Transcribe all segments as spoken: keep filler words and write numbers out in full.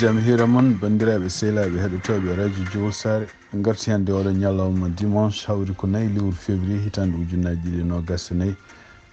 Jam hiira mon, banndiraaɓe, sehilaaɓe, heɗotooɓe Radio Jowol Saare. En ngarti hannde oɗo ñalawma dimanche, hawri ko nayi lewru février, hitaande ujunnaji ɗiɗi e noogas e nayi.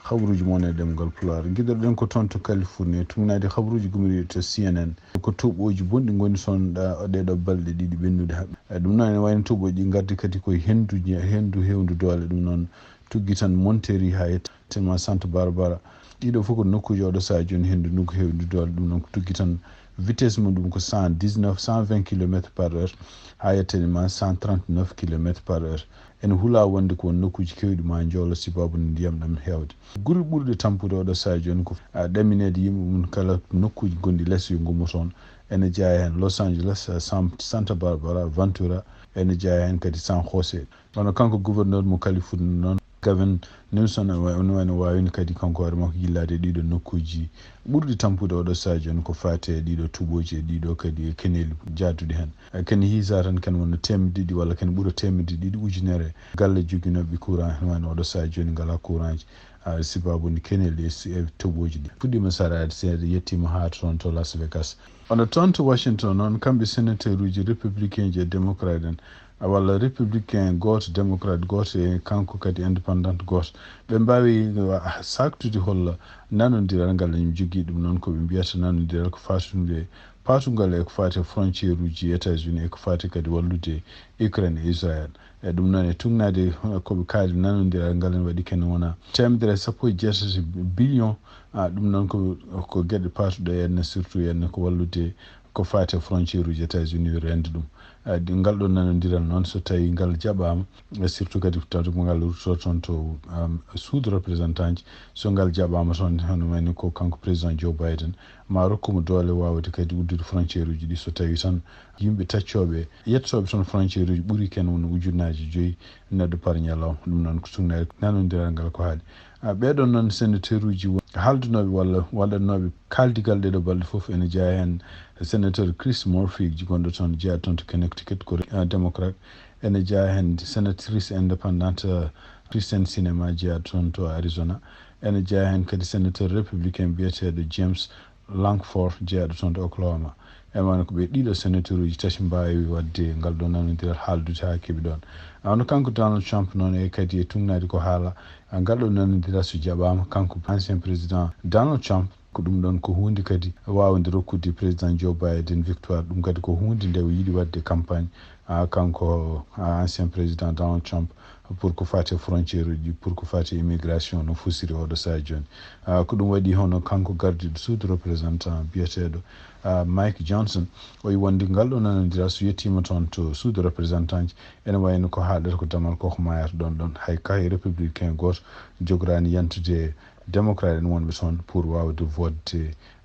Habaruuji mon e ɗemngal Pulaar. Ngiɗirɗen ko toon to Californie, e tuugnaade habaruuji gumoriiɗi to C N N. Ko toɓooji bonɗi ngoni toon ɗa-, ɗee ɗoo balɗe ɗiɗi ɓennude haɓɓe. E ɗum noon, ene wayno toɓooji ɗi ngardi kadi koye henndu, henndu heewndu doole. Ɗum noon, tuggi tan Monterey haa yettima Santa Barbara. Ɗiɗo fof ko nokkuuji oɗo sahaa jooni henndu nokku heewndu doole. Ɗum noon ko tuggi tan vitesse mum ɗum ko cent dix-neuf, cent vingt kilomètres par heure, haa yettani ma cent trente-neuf kilomètres par heure. Ene hula wonde ko won nokkuuji keewɗi ma njoolo sababu ndiyam ɗam heewde. Gure ɓurɗe tampude oɗo sahaa jooni ko, a, ɗamineede yimɓe mum kala nokkuuji gonɗi les yo ngummo toon. Ene jeyaa heen Los Angeles, a, Sam-, Santa Barbara, Ventura, ene jeyaa heen kadi San Jose. Kono kanko gouverneur mo Californie noon, Gavin Newsom, ene wa-, ene wayno waawino kadi kanko hoore makko yillaade e ɗiɗo nokkuuji ɓurɗi tampude oɗo sahaa jooni ko faati e ɗiɗo toɓooji e ɗiɗo kadi e keneeli jaaduɗi heen. E, ken hiisa tan ken wonno teemedde ɗiɗi walla ken ɓura teemedde ɗiɗi ujunere galle joginooɓe courant, ene wayno oɗo sahaa jooni ngalaa courant ji. A, sababu ni keneeli e si-, e toɓooji ɗi puɗɗiima saraade seeɗa, yettiima haa toon to Las Vegas. Kono toon to Washington noon, kamɓe sénateur uji républicain ji e démocrate en, a, walla républicain gooto, démocrate gooto e kanko kadi indépendant gooto, ɓe mbaawi, a, saaktude holla nanondiral ngal ene jogii. Ɗum noon ko ɓe mbiyata nanondiral ko fatunde, patungal e ko faati e frontière uji États-Unis e ko faati kadi wallude Ukraine e Israël. E ɗum noon e tuugnaade ko ɓe kaali nanondiral ngal ene waɗi ken wona teemedere e sappo e jeetati billion. A, ɗum noon ko, ko geɗe paatuɗe heen, surtout heen ko wallude ko faati e frontière uji États-Unis rende ɗum. A, ɗi-, ngal ɗoo nanondiral noon, so tawii ngal jaɓaama, e surtout kadi tawde ko ngal rutto toon to, um, Suudu Représentant ji, so ngal jaɓaama toon, hono wayno ko kanko président Joe Biden, ma rokku mo doole waawde kadi uddude frontière uji ɗi, so tawii tan yimɓe taccooɓe, yettooɓe toon frontière uji ɓuri ken won ujunnaaji joyi neɗɗo par ñalawma. Ɗum noon ko tuugnaade nanondiral ngal ko haali. A, ɓee ɗoon noon sénateur uji won-, haaldunooɓe walla waɗannooɓe kaaldigal ɗee ɗoo balɗe fof, ene jeyaa heen sénateur Chris Murphy, gonɗo toon, jeyaa toon to Connecticut, ko, a, démocrate. Ene jeyaa heen sénatrice indépendante, a, Kyrsten Sinema, jeyaa toon to Arizona. Ene jeyaa heen kadi sénateur républicain biyeteeɗo James Lankford, jeyaaɗo toon to Oklahoma. E wano ko ɓe ɗiɗo sénateur uji tati mbaawi waɗde ngal ɗoo nanondiral haaldude haa keɓi ɗoon. A, hono kanko Donald Trump noon e kadi e tuugnaade ko haala, a, ngal ɗoo nanondiral so jaɓaama, kanko ancien président Donald Trump, ko ɗum ɗoon ko huunde kadi waawde rokkude président Joe Biden victoire. Ɗum kadi ko huunde nde o yiɗi waɗde campagne, a, kanko, a, ancien président Donald Trump, pour ko faati e frontière uji, pour ko faati e immigration no fusiri oɗo sahaa jooni. A, ko ɗum waɗi hono kanko gardiiɗo suudu représentant biyeteeɗo, a, Mike Johnson, o yi wonde ngal ɗoo nanondiral so yettiima toon to suudu représentant ji, ene wayno ko haalɗata ko damal ko, ko maayata ɗoon ɗoon. Hay kay républicain gooto jogoraani yantude démocrate en wonɓe toon pour waawde vote,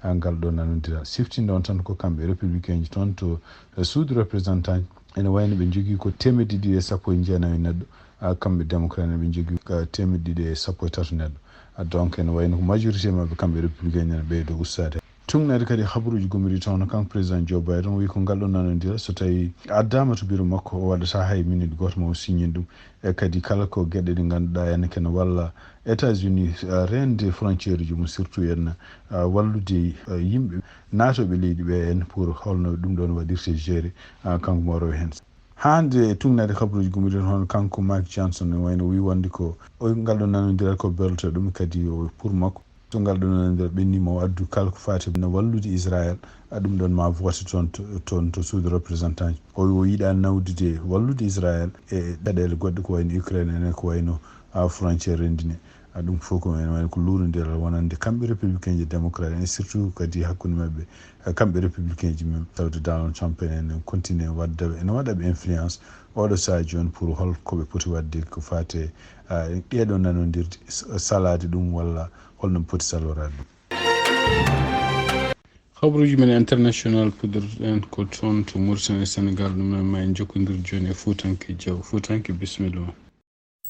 a, ngal ɗoo nanondiral. Siftinde on tan ko kamɓe républicain ji toon to, e, suudu représentant ji, ene wayno ɓe njogii ko teemedde ɗiɗi e sappo e jeenayi neɗɗo, a, kamɓe démocrate en ɓe njogii, a, teemedde ɗiɗi e sappo e tato neɗɗo. A, donc ene wayno ko majorité maɓɓe kamɓe républicain ene ɓeydo ustaade. Tuugnaade kadi habaruuji gomɗi toon, kanko président Joe Biden o wi ko ngal ɗoo nanondiral so tawii addaama to bureau makko, o waɗataa hay minute gooto mo o signin ɗum. E kadi kala ko geɗe ɗe ngannduɗaa ene kene walla États-Unis, a, reende frontière uji mum, surtout en, a, wallude, a, yimɓe naatooɓe leydi ɓe en pour holno ɗum ɗoon waɗirte gérer, a, kanko mo o rewa heen. Hannde e tuugnaade habaruuji gomɗi toon, hono kanko Mike Johnson ne wayno o wi wonde ko o ngal ɗoo nanondiral ko berlata ɗum kadi o pour makko. So ngal ɗoo nanondiral ɓenniima o addu kala ko faati no wallude Israël, a, ɗum ɗoon ma vote toon to, toon to suudu représentant ji. O, o yiɗaa nawdude wallude Israël e caɗeele goɗɗe ko wayno Ukraine en e ko wayno, a, frontière renndine. A, ɗum fof ko ene wayno ko luurondiral wonande kamɓe républicain ji, démocrate en, surtout kadi hakkunde maɓɓe, a, kamɓe républicain ji mum. Tawde Donald Trump en ene continue waɗde, ene waɗa ɓe influence oɗo sahaa jooni pour hol ko ɓe poti waɗde ko faati, a, ɗee ɗoo nanondirde, s-, salaade ɗum walla holno ɓe poti saloraade ɗum. Habaruuji men international puɗɗorɗen ko toon to Mauritanie e Sénégal, ɗum noon ma en njokkondir jooni e Fuutanke Jaw. Fuutanke, bisimilla ma.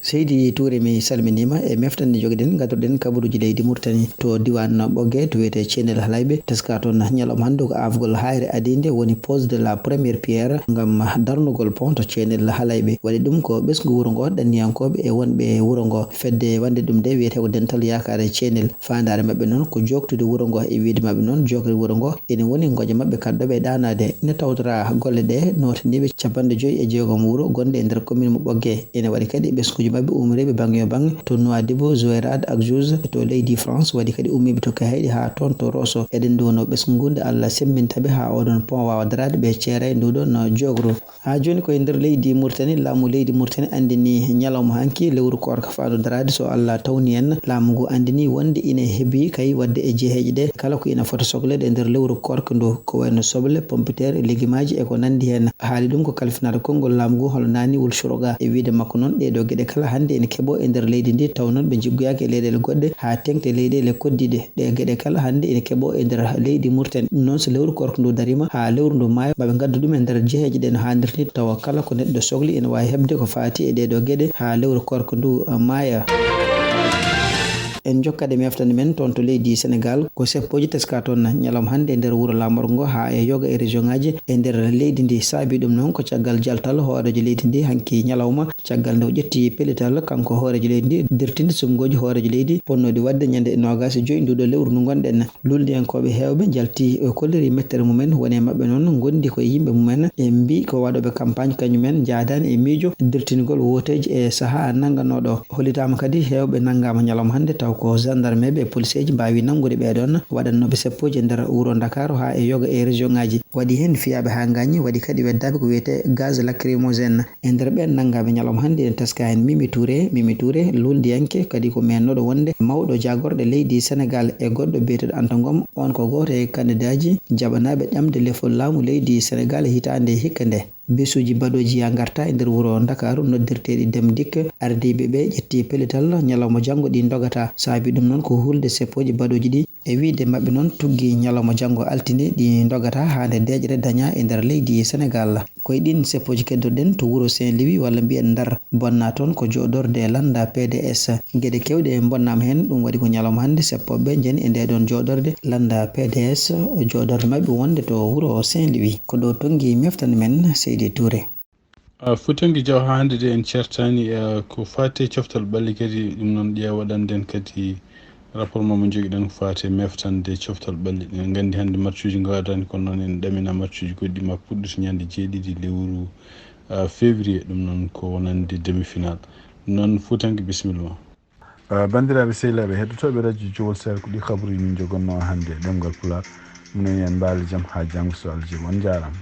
Seydi Touré, mi salminiima. E meftanɗe jogiɗen, ngadduɗen kabaruuji leydi Mauritanie to diiwaan Ɓoggee to wiyetee Ceenel Halayɓe. Teska toon ñalawma hannde ko aafgol haayre adiinde, woni pose de la première pierre ngam darnugol pont to Ceenel Halayɓe. Waɗi ɗum ko ɓesngu wuro ngo, ɗanniyankooɓe e wonɓe wuro ngo. Fedde wannde ɗum nde wiyetee ko Dental Yaakaare Ceenel. Faandaare maɓɓe noon ko jooktude wuro ngo. E wiyde maɓɓe noon, jookde wuro ngo ene woni ngoƴa maɓɓe kaɗɗoɓe ɗaanaade. Ene tawtoraa golle ɗe nootaniiɓe capanɗe joyi e jeegom wuro gonɗe e nder commune mo Ɓoggee. Ene waɗi kadi ɓesnguuji maɓɓe ummoriiɓe bannge yo bannge to Nouadhibou, Zouérate ak Jouz to leydi France, waɗi kadi ummiiɓe to Kahayɗi haa toon to Rosso. Eɗen nduwanoo ɓesngu ngu nde Allah semmbinta ɓe haa oɗon pont waawa daraade, ɓe ceera e nduɗon jookru. Haa jooni ko e nder leydi Mauritanie, laamu leydi Mauritanie anndinii ñalawma hanki lewru koorka faandu daraade, so Allah tawni en. Laamu ngu anndinii wonde ine hebii kay waɗde e jeheeje ɗe kala ko ina fota sokleede e nder lewru koorka ndu, ko wayno soble, pompiteer, legimaaji e ko nanndi heen. Haali ɗum ko kalfinaaɗo konngol laamu ngu, hono Nani Wul Shouroga. E wiyde makko noon, ɗee ɗoo geɗe kala hannde ene keɓoo e nder leydi ndi, taw noon ɓe njiggoyaaki e leyɗeele goɗɗe haa teeŋti e leyɗeele koɗdiiɗe. Ɗee geɗe kala hannde ene keɓoo e nder leydi Mauritanie. Ɗum noon, so lewru koorka ndu dariima haa lewru ndu maaya, maa ɓe ngaddu ɗum e nder jeheeje ɗe no haanirta ni, tawa kala ko neɗɗo sokli ene waawi heɓde ko faati e ɗee ɗoo geɗe haa lewru koorka ndu, uh, maaya. En njokkat e meftanɗe men toon to leydi Senegaal. Ko seppooji teska toon ñalawma hannde e nder wuro laamorgo ngo haa e yoga e région ŋaaji e nder leydi ndi. Saabii ɗum noon ko caggal jaltal hooreejo leydi ndi hanki ñalawma, caggal nde o ƴetti pellital, kanko hooreejo leydi ndi, dirtinde suɓngooji hooreejo leydi ponnooɗi waɗde ñande noogaas e joyi nduɗo lewru ndu ngonɗen. Luulndiyankooɓe heewɓe njalti, e kolliri mettere mumen, woni e maɓɓe noon ngondi ko e yimɓe mumen, e mbii ko waɗooɓe campagne kañumen njaadaani e miijo dirtingol wooteeji e sahaa nannganooɗo. Hollitaama kadi heewɓe nanngaama ñalawma hannde, taw ko gendarmeeɓe e poliseeji mbaawi nanngude ɓee ɗoon waɗannooɓe seppooji e nder wuro Ndakaaru haa e yoga e région ŋaaji. Waɗi heen fiyaaɓe haa ngaañi, waɗi kadi weddaaɓe ko wiyetee gaz lacrymogène. E nder ɓeen nanngaaɓe ñalawma hannde, ene teskaa heen Mimi Touré. Mimi Touré, luulndiyanke, kadi ko meennooɗo wonde mawɗo jaagorɗe leydi Senegaal, e goɗɗo biyeteeɗo Anta Ngom, oon ko gooto e kandidaaji jaɓanaaɓe ƴamde lefol laamu leydi Senegaal e hitaande hikka nde. Bisuuji baɗooji yaa ngarta e nder wuro Ndakaaru noddirteeɗi Dem Dikk, ardiiɓe ɓe ƴetti pellital ñalawma janngo ɗi ndogata. Saabii ɗum noon ko hulde seppooji baɗooji ɗi. E wiyde maɓɓe noon, tuggi ñalawma janngo altine ɗi ndogata haa nde deeƴre dañaa e nder leydi Senegaal. Ko e ɗiin seppooji keddorɗen to wuro Saint-Louis, walla mbiyen Ndar, bonnaa toon ko jooɗorde lannda P D S. Geɗe keewɗe mbonnaama heen, ɗum waɗi ko ñalawma hannde seppooɓe njani e ndee ɗoon jooɗorde lannda P D S, jooɗorde maɓɓe wonde to wuro Saint-Louis. Ko ɗo tonngi meftanɗe men, Seydi Touré. A futanki jaw haa hannde de en certaani, eh, ko faati e coftal ɓalli kadi, ɗum noon ƴeewa waɗande en kadi rapport mo mo njogiɗen ko faati e meftande coftal ɓalli. Eɗen nganndi hannde matchuuji ngaadaani, kono noon en ɗamina matchuuji goɗɗi ma puɗɗito ñande jeeɗiɗi lewru, ah, février, ɗum noon ko wonande demi-finale. Noon futanki, bisimilla ma. Ah, banndiraaɓe sehilaaɓe heɗotooɓe radio Jowol Seeɗa, ko ɗi kabaruuji min njogannoo hannde e ɗemngal Pulaar. Minen en mbaali jam haa janngo so Allah jaɓi. On njaaraama.